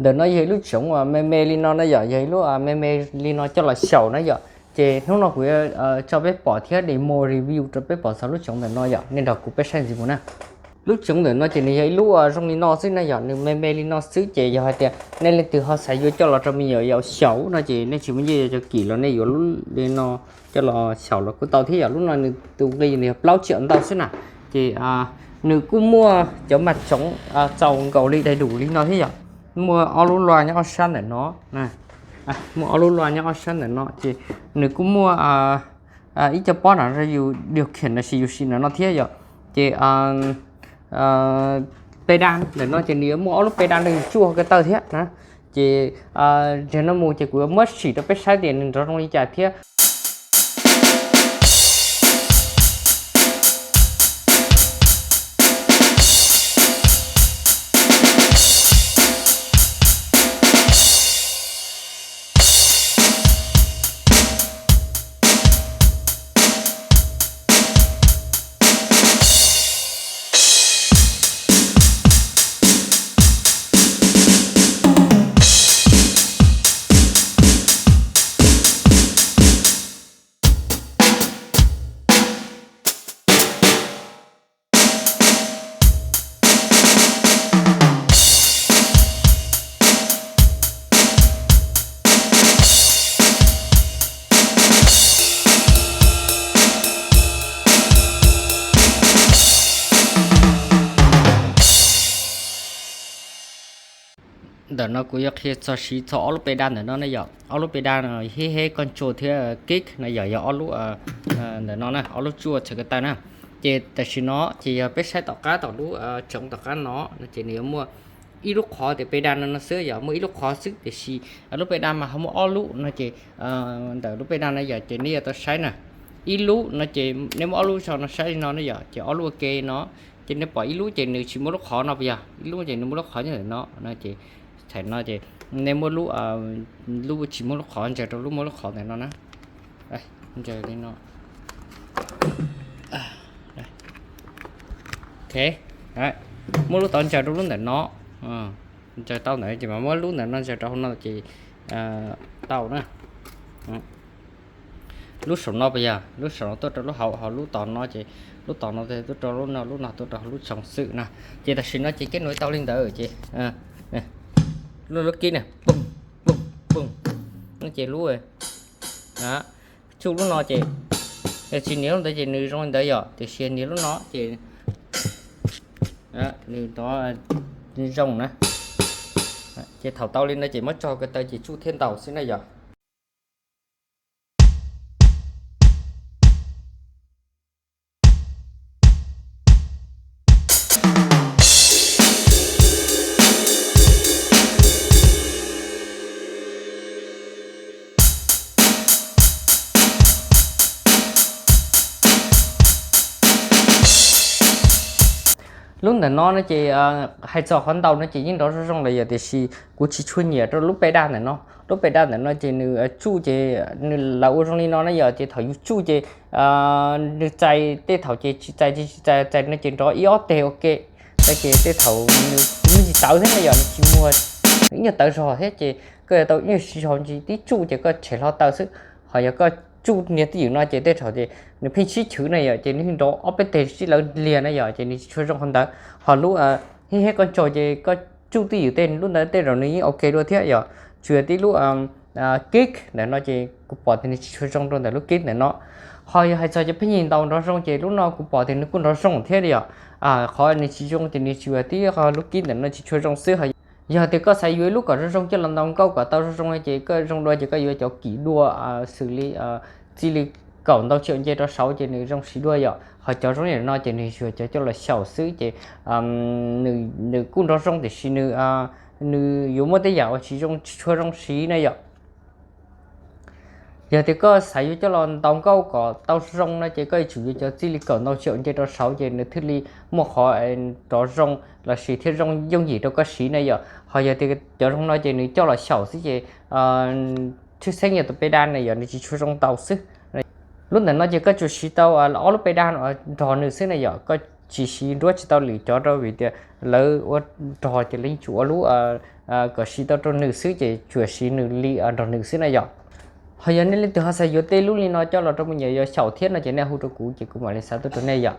Ntawm no yog ib lub tsoov me me li no na yom, yog ib lub me me li no coj los xyaum na yom. Ces hnub no kuv yuav tso peb pom thiab demo review rau peb pom txog lub tsoov ntawm no yom, nej nrog kuv peb saib ntxiv mus na. Lub tsoov ntawm no ces nws yog ib lub zoo li no xwb na yom, nws me me li no xwb ces yog hais tias nej leej twg ho xav yuav coj los rau me nyuam yaus xyaum no ces nej tsis muaj nyiaj yuav cov kim los nej yuav lub li no coj los xyaum los kuj tau thiab yom. Lub no nws tus nqi nws yog plaub triệu ntau xwb na. Ces nws kuj muaj cov mas tsoov txaus nkaus li dai dus li no thiab yom. Muaj ob lub luaj nyob ob sab ntawm no, muaj ob lub luaj nyob ob sab ntawm no ces nws kuj muaj ib co pob no rau yus điều khiển los sis yus sim ntawm no thiab yom. Ces pes daj ntawm no ces nws yuav muaj ob lub pes daj rau yus tsuj hauv ko taw thiab na. Ces ntawm no mus ces kuv yuav muab sim rau peb saib tias nws nrov zoo li cas thiab. Ntawm no kuv yuav qhia txog siv txog ob lub pes daj ntawm no ne yom. Ob lub pes daj no hib heb control thiab kick no yom, yog ob lub ntawm no na, ob lub tsuj txhawv ko taw na. Ces tam sim no ces yog peb saib tom qab tom lub tsoov tom qab no no ces nws yuav muaj ib lub qhov tias pes daj no no xwb yom, muaj ib lub qhov xwb tiam sis lub pes daj mas ho muaj ob lub no ces ntawm lub pes daj no yom ces nej yuav tau saib na. Ib lub no ces nej muab ob lub zog no saib li no ne yom, ces ob lub ua ke no, ces nej pom ib lub ces nws tsis muaj lub qhov no puas yog, ib lub ces nws muaj lub qhov nyob ntawm no no ces thaum no ces nej muab lub, lub tsis muaj lub qhov ntsaws rau lub muaj lub qhov ntawm no na. Ntsaws li no. Ok, muab lub tod ntsaws rau lub ntawm no. Ntsaws tau ntawd ces mas muab lub ntawm no ntsaws rau hauv no ces tau na. Lub saum no puas yog, lub saum no tuaj rau lub hauv, ho lub tod no ces lub tod no tuaj rau lub no, lub no tuaj rau hauv lub tsoov xwb na. Ces tam sim no ces kết nối tau li ntawd ces lub, lub kib ne, pum pum pum, no ces lub tsuj lub no ces yog tsis nias lub ntawd ces nws zoo li ntawd yom, tiam sis nias lub no ces nws tod zoo na. Ces thaum tau li no ces muab tso ko taw ces tsuj thiab ntaus xwb na yom. Lub ntawm no no ces hais txog qhov ntaus no ces yeej nrov zoo zoo lawm yom, tiam sis kuv tsis tshua nyiam rau lub pes daj ntawm no. Lub pes daj ntawm no ces nws tsuj ces nws lawv ua zoo li no na yom, ces thaum yus tsuj ces nws txais tej thaum ces tsis txais, tsis txais, txais no ces nrov ib ob teg ua ke. No ces tej thaum nws me ntsis tawv thiab na yom, nws tsis muag, nws ib nyuag tawv zog thiab ces koj yuav tau ib nyuag siv zog ntsis tib tsuj ces koj tshem hlo taw xwb. Ho yog koj tsuj niag twj ywm no ces tej thaum ces nws pheej sib chwv na yom, ces nws nrov ob peb teg sib lawv liag na yom, ces nws tsis tshua zoo qhov ntawd. Ho lub hib heb koj ntsaum ces koj tsuj twj ywm tej lub ntawd tej zaum nws yeej ok dua thiab yom. Tsuas yog tib lub kick ntawm no ces kuv pom tias nws tsis tshua zoo rau ntawm lub kick ntawm no. Ho yog hais txog cov pheej yig ntaus nrov zoo ces lub no kuv pom tias nws kuj nrov zoo thiab li yom. Qhov nws tsis zoo ces nws tsuas yog tib qho lub kick ntawm no tsis tshua zoo xwb. Ho yog tias koj xav yuav ib lub kom zoo zoo coj los ntaus nkauj kom tau zoo zoo ces koj zoo dua ces koj yuav cov kim dua xws li txij li kaum ntau triệu nce rau saud ces nws zoo siv dua yom. Ho cov zoo li no ces nws yog cov coj los xyaum xwb ces nws kuj nrov zoo tiam sis nws, nws yuav muaj tej yam uas tsis zoo tsis tshua zoo siv na yom. Yog tias koj xav yuav coj los ntaus nkauj kom tau zoo no ces koj yuav tsum yuav cov txij li kaum ntau triệu nce rau saud ces nws thiaj li muaj qhov nrov zoo lossis thiaj zoo yooj yim rau koj siv na yom. Ho yog tias cov zoo no ces nws coj los xyaum xwb ces tshwj xeeb yog tus pes daj na yom, nws tsis tshua zoo ntaus xwb. Lub ntawm no ces koj tsuas siv tau ob lub pes daj nrog nws xwb na yom. Koj tsis siv nruab tsis tau lwm cov rau vim tias lawv ua rog ces lawv yeej tsuas ua lub kom siv tau rau nws xwb ces tsuas siv nws li nrog nws xwb na yom. Ho yog nej leej twg ho xav yuav tej lub li no coj los rau me nyuam yaus xyaum thiab no ces nej hu rau kuv ces kuv mam li xa tuaj rau nej yom.